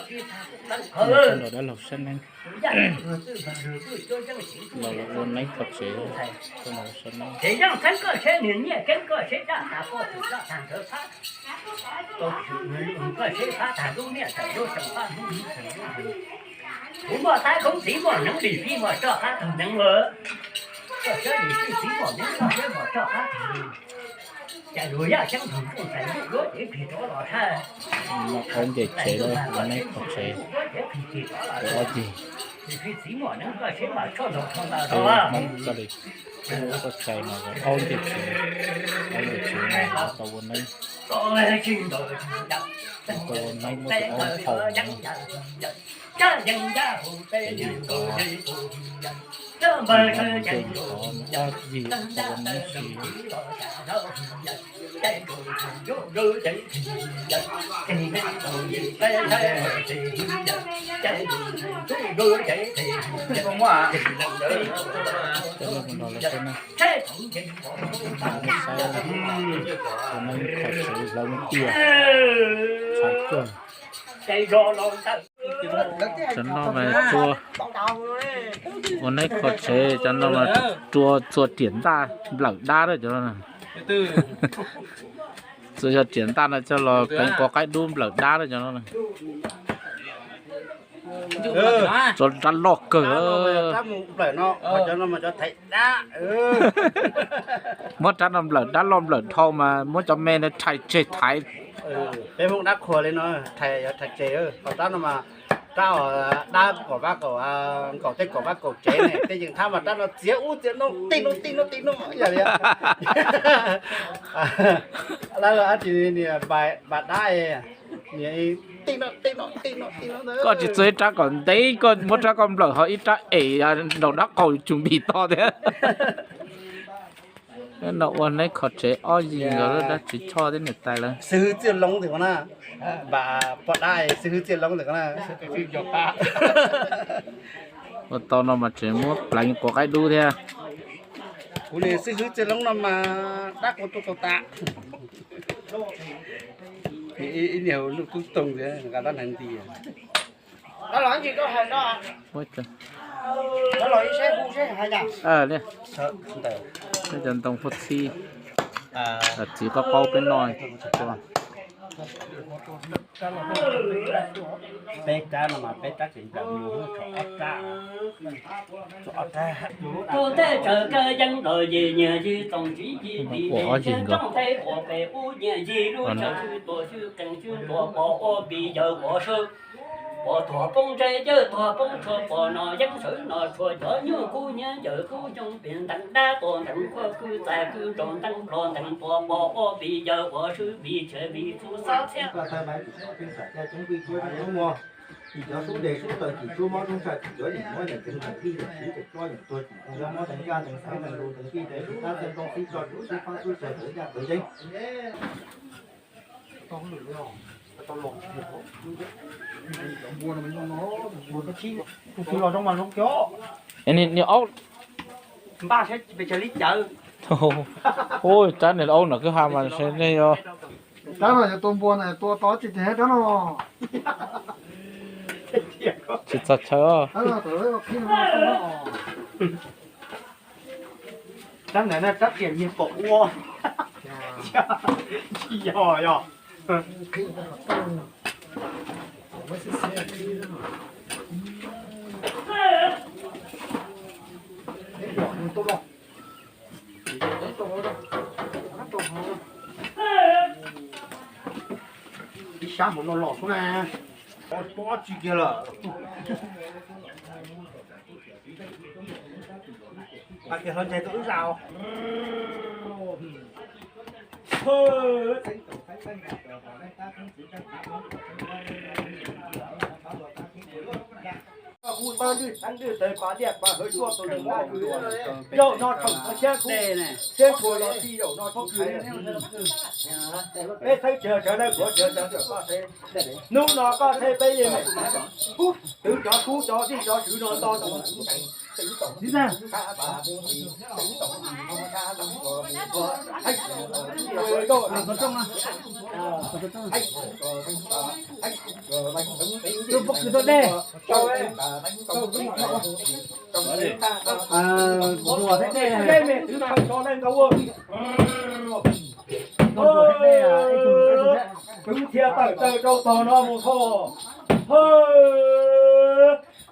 Nrog dab laug sab neeb los ua neeb kho tsev, sab neeb. Ces yeej txheeb koj seb nws nyiaj keeb koj seb daj tas koj tus daj tag ntawd phab, koj seb phab tag lub niaj tawm lub xyoo phab hnub hnub xyoo lub hnub. Kuv muaj tab koob txiv muaj neev lis fij muaj roj qab tug neev lawm. Koj seb lis fij txiv muaj neev koj seb muaj roj qab tug neev. Cas luag yaj xyab ntug ntuj tais ntuj duab cev plig rov los sab. Aub nce tsev lawm, ua neeb kho tsev, ua ob ceg. Txiv muaj neev koj seb muaj roj ntau tshaj ntawd. Hmoob txoj li, txoj cai mas aub nce tsev, aub nce tsev mas tau ua neeb, tau ua neeb muab tus aub haus. Ces yim tod, yim tod ob yim tau ua neeb si. Cov neeg mus nrog lawv tej neeg, saib, ua neeb kho tsev hlawv muab tiag, tshav kawg. Cov no mas ua neeb kho tsev, cov no mas rua txua riam ntaj nplawm dab lawm cov no. Txua yog riam ntaj no coj los pleev quav qaib dub nplawm dab lawm cov no. Rab loj kawg. Muab rab no nplawm dab loj nplawm dhau mas muab cov me no rhais tseg thaiv. Peb Hmoob dab qhuas li no, rhais tseg, rab no mas rab dab kaum vaj kaum, nkaum tej kaum vaj kaum tsev ne, tej yeej thab mas rab no txiav ub txiav no, tij no tij no tij no yog li. Lawv ab tsi niam npam dab, niam tij no tij no tij no tij no. Koj tsis txua ib rab kom ntev, koj muab rab koj nplawm ho ib rab es nraum dab qaum tsum npis to thiab. No ua neeb kho tsev ob yig nkaus lawm, dab tsi choj thiab niam tais lawm. Xib hwb Txiaj Loob ntawm ko na, npam poj dab Xib hwb Txiaj Loob ntawm ko na. Ua tau no mas tseem muab pleev quav qaib dub thiab. Kuv niam Xib hwb Txiaj Loob no mas dab kuv tuaj tau tas. Ib niag Nuj Tub Toog nqa dab hneev nti. Cov ntoo phuaj txhib, txiv qaub qaub peb noj. Peb rab no mas peb rab tseem nplawm mus, tshuav ob rab, tshuav ob rab. Tus teb chaws kawg yeej los yim nyiag yim txoos tsis yim pim, ua ob yig nkaus. Tsooj teb ua pem ub nyiag yim lub tshav, tswj tuam tswj qees tswj ntuas pos ua pim yawg ua sawb, pos tuag poob ntsej yawg tuag poob tshuaj, pos no yeeb sawv no tshuaj, cov nyuj kub nyiab yawg kub xyoo pem ntees dab tuag ntees khuaj kwj txais kwj nraug ntees plos ntees tuas pos ua pim yawg ua sawb pim tshav pim txuj xab txhiab. Tim cov sub deg sub taw, tim sub mob sub ntsaj, tim cov yeem muab yeem ceev, tim tij tim siv tim toj yeem tuag, tim zoo mob teev nkaj teev xaiv teev lus teev tij teev sub tab txaj toj xib tso tswm sib fab sub tsaws tawv ncaj tawv nceeb. Tus twg los zoo mas zoo cov. Niag aub npaj saib pes tsawg li cawv. Ub, rab niag aub no kwj ha mas nej yog. Rab no yog tua npua no, tua tau tsis ces rab no. Tsis txog chaw. Rab ntawd na rab riam nyiag pom ua. Tsis yog yog. Ib sab hauv no los xwb na. Pob tsis kiag lawm. Pas kiag hlo ntseg tau wb zau. Zaum no thaum xyab kuv, xyab khuas los tij zaum no tsis hais. Peb txhawb tsawg tsawg lawm, kuv tsawg tsawg koj txhawb. Hnub no koj txhawb peb yeej, twv cov kub cov tij cov swv no nto tus. Kwv thiaj tawm taw rau tog no mus tho.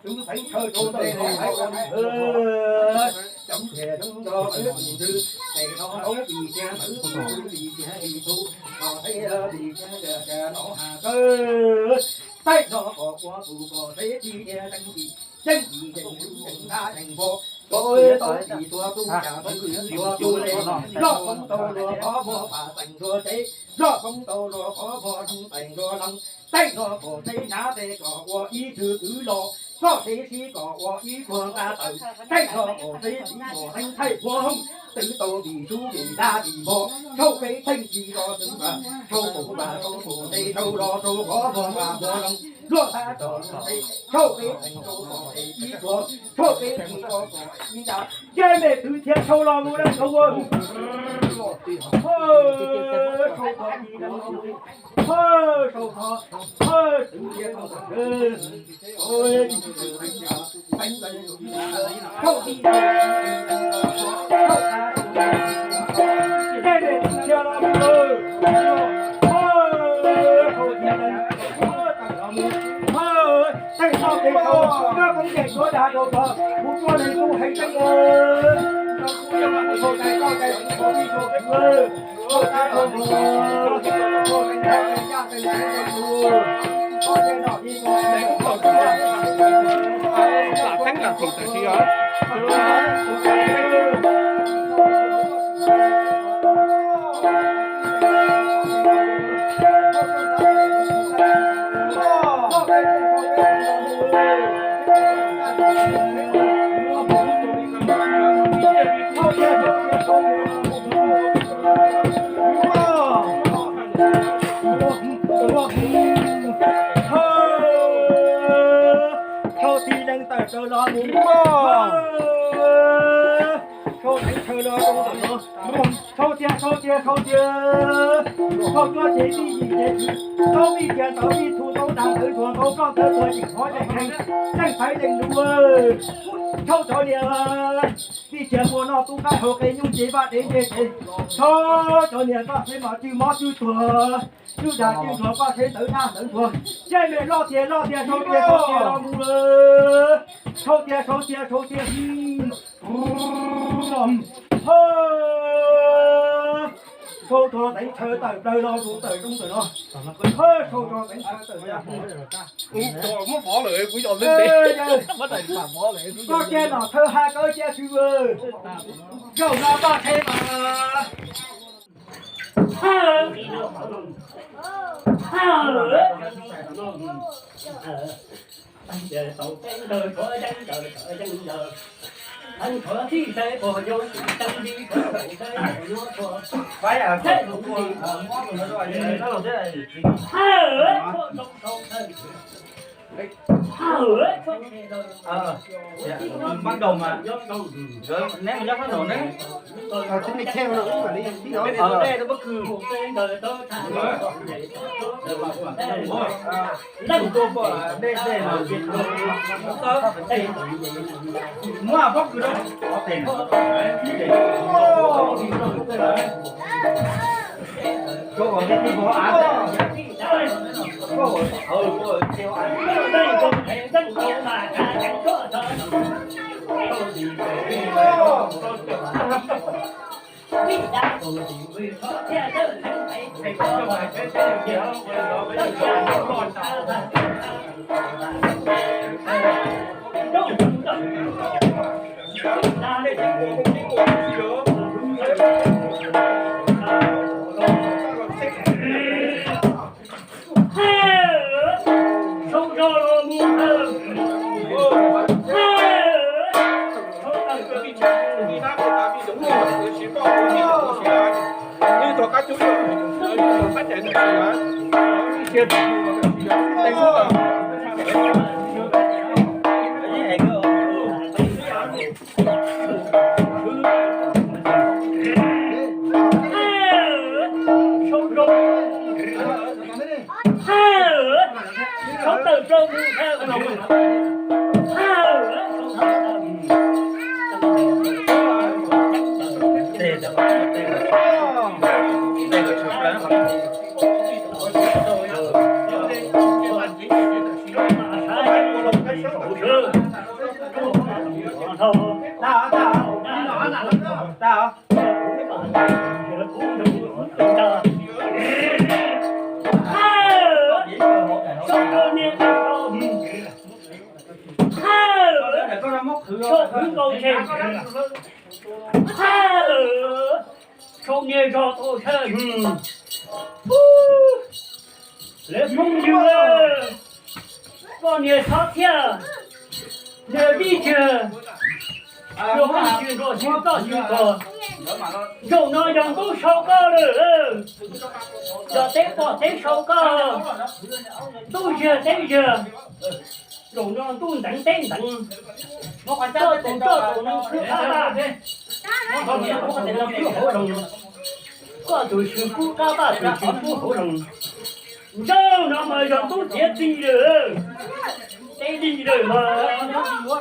Tub Xeev Tshaw rau ntawm no hais ua nws, cov nrhiav cov nrog wb tus ntxwg, tes no aub pis tiag, ntawv pis tus pis tiag, pis tus, no thiab pis tiag, no has kawg. Taij no kom ua tus kom seb tsis tiag teeb tsis, yeej tsis yeej, yeej ntab yeej npog, tau tsis tua tus cas, tau tsis tua tus le, loj koob tau luag qhov muag pas teem dua tsev, loj koob tau luag qhov muag teem dua loog. Taij no kom seb nab tes kom ua ib tug kwv los, koj seb sib kom ua ib tug nqa tawm. Taij no kom seb tsis kom neeb thaij puag hooj, twb tau vim sub vim dab vim npog, rau peb theej tsis los txwv mas, rau pum mas rau pum tes rau los rau qhov muag mas muag loog, luaj tab tom los tes, rau peb theej rau kom tes ib puag, rau peb theej rau kom ib nta, nce mej twv thiab rau los mus neej rau ua. Sau thov, sau thov, sau thov, Lam theeb lam thim tam sim os. Thau tib leeg tawm rau los mus muaj. Thau teev chaw los rau ntawm no. Thau tiag, thau tiag, thau tiag. Thau cuab cev tib yim cev, tau vij tias tau vij thu tau dag ntawv nthuav tau koj ntawv tuag yeem hov yeej heev, yeej faiv yeej lus. Thau cov niam vij tias muaj noj tub qaib hau qe nyuj nce vaj dev nce dev. Thau cov niam koj seb mos cwj mob cwj tuag, cwj dag cwj nthuav koj seb ntawv dag ntawv nthuav. Ncej me loj tiag loj tiag, thau tiag thau tiag los mus lawm. Thau tiag, thau tiag, thau tiag. Thau rog teev chaw tawm plaws los mus tawm rau ntawm no. Thau rog teev chaw tawm los. Koj kiag nom thawj ha kawg cia tshwm zaum no koj qheb mas. Ban đầu mà neb mà nyob sab nraud neb. Dej rau pob kws. Leej tua pom dej dej no. Muab pob kws rau. Koj ua dej twb pom av. Koj ua thaum ua dej ua av. Sau niag zog tau sawv, lawv phooj ywg, koj niag txhob thiab, niag vij kiag, yog koj tsis nrog sib toj sib kos, zaum no yog ntub sau koj lawm, yog teb pom teb sau koj, ntub yag teb yag. Zaum no ntuj nteev teb nteev, koj tus coj tus no khwb qab vaj, koj tus swm pub qab vaj tus swm pub hauv loog. Ntsawj no mas yog tub tiav txi lawm, teb li lawm mas,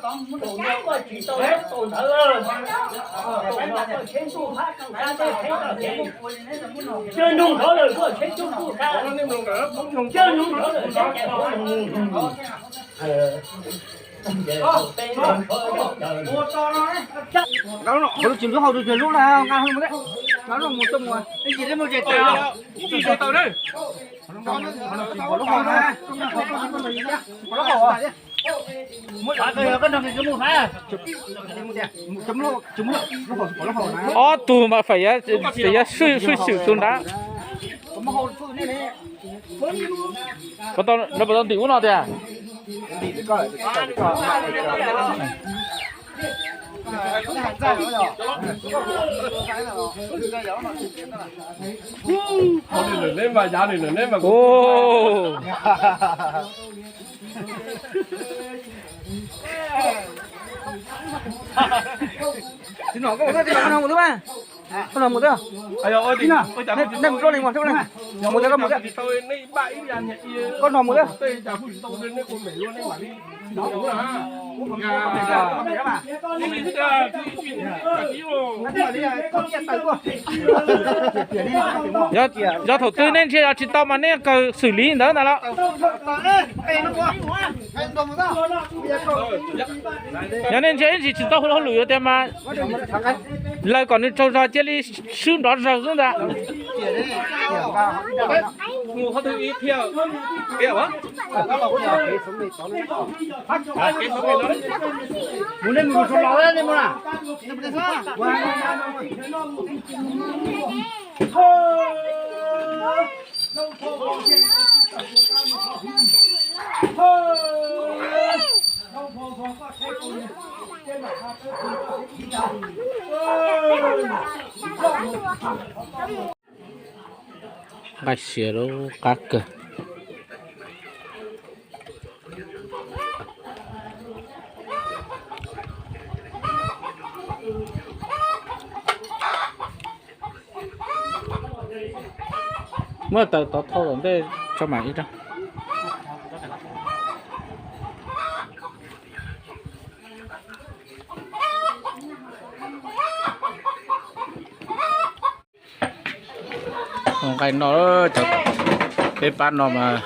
zaum no koj tsis tau teb tau ntawv, zaum no koj tsheb ntuj hab tsuj sab teb qheb toj kev, coj nug nrov lawm koj tsheb cub tsuj sab, coj nug nrov lawm tsheb cais hauv loog. Ob tug mas feem, feem yuav swj swm tus nrad. Lawv puas tau ntim ub no tiag? Koj no mus twb, nej mus rau li mus, mus twb, koj mus twb, koj no mus twb. Yog thaum twg nej ntsia yog tsis tau mas nej kawg xwm li ntawd ntag los? Yog nej ntsia ib ntsis tsis tau hauj lwm tiag mas lawv kom nws tsaug zog cia li swb nrov zawg xwb ntag. Nqaij sia lub qab kawg. Muab taws tov thauj tom ntej tso mam ib rab. Nqaij no, cov peb pab no mas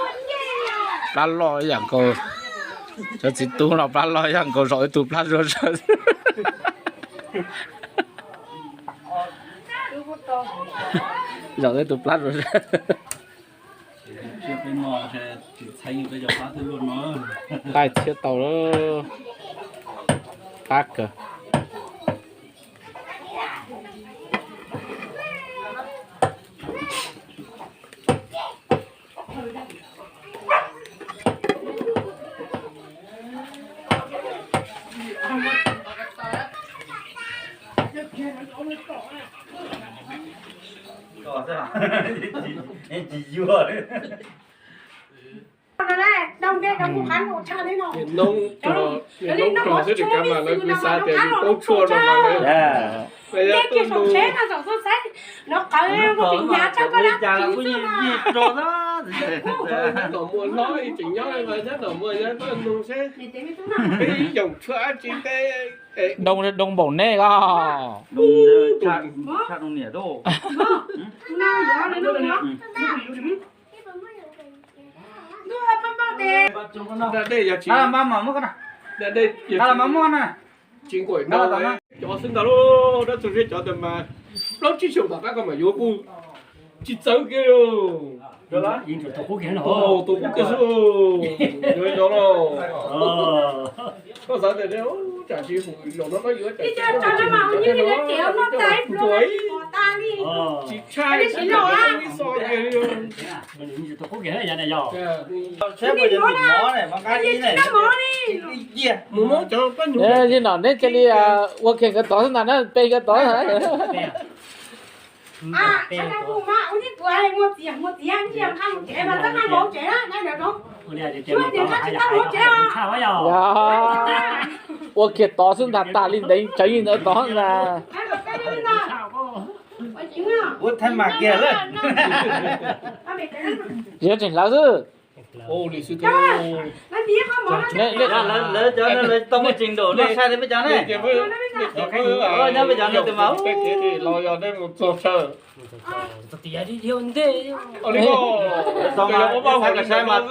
plab loj ib yam nkaus. Cov txiv tub no plab loj ib yam nkaus, zaum ib tug plab zuag zag. Zaum ib tug plab zuag zag. Nqaij txhiab tau lawm, qab kawg. Nws noob rog xwb, tus kav mas lawv kuj xav tias yus poob tshuaj no mas lawv, lawv yog tuaj nug. Nyob nom muag hlob tseem nyob li mas nyob nom muag nyob tuaj nug seb peb yoom tshuaj dab tsi teb. Doo doo npaum nej ko. Tshaj doo niam. Da dej yog tsis, da dej yog tsis nqaim no, cov xwb ntag lauj. Dab tsi seb cov ntawd mas plaub tsib xyoos tom qab koj mam yuav kuj tsis txawv kiag li. Tus qub kiag xwb, yuav zov lauj. Koj xav tias tsam tsis hum zaum no no yuav tsam tsis txuas ib, tsis tshaj ib xo kiag li. Mus muab cov pab nyuj. Yog no neb cia li ua kiag nkawd tod xwb ntag na, pe nkawd tod. Ua kiag tod xwb ntag, tas li ntev tsawv yeej ntawd tod na. Yuav tseem hlawv xwb. Lawv cov no lawv tau muaj tsees nraum no sai li peb cov ne. Nyob peb cov no tus mas los yog nej mus txog chaw. Tau mas, saib mas.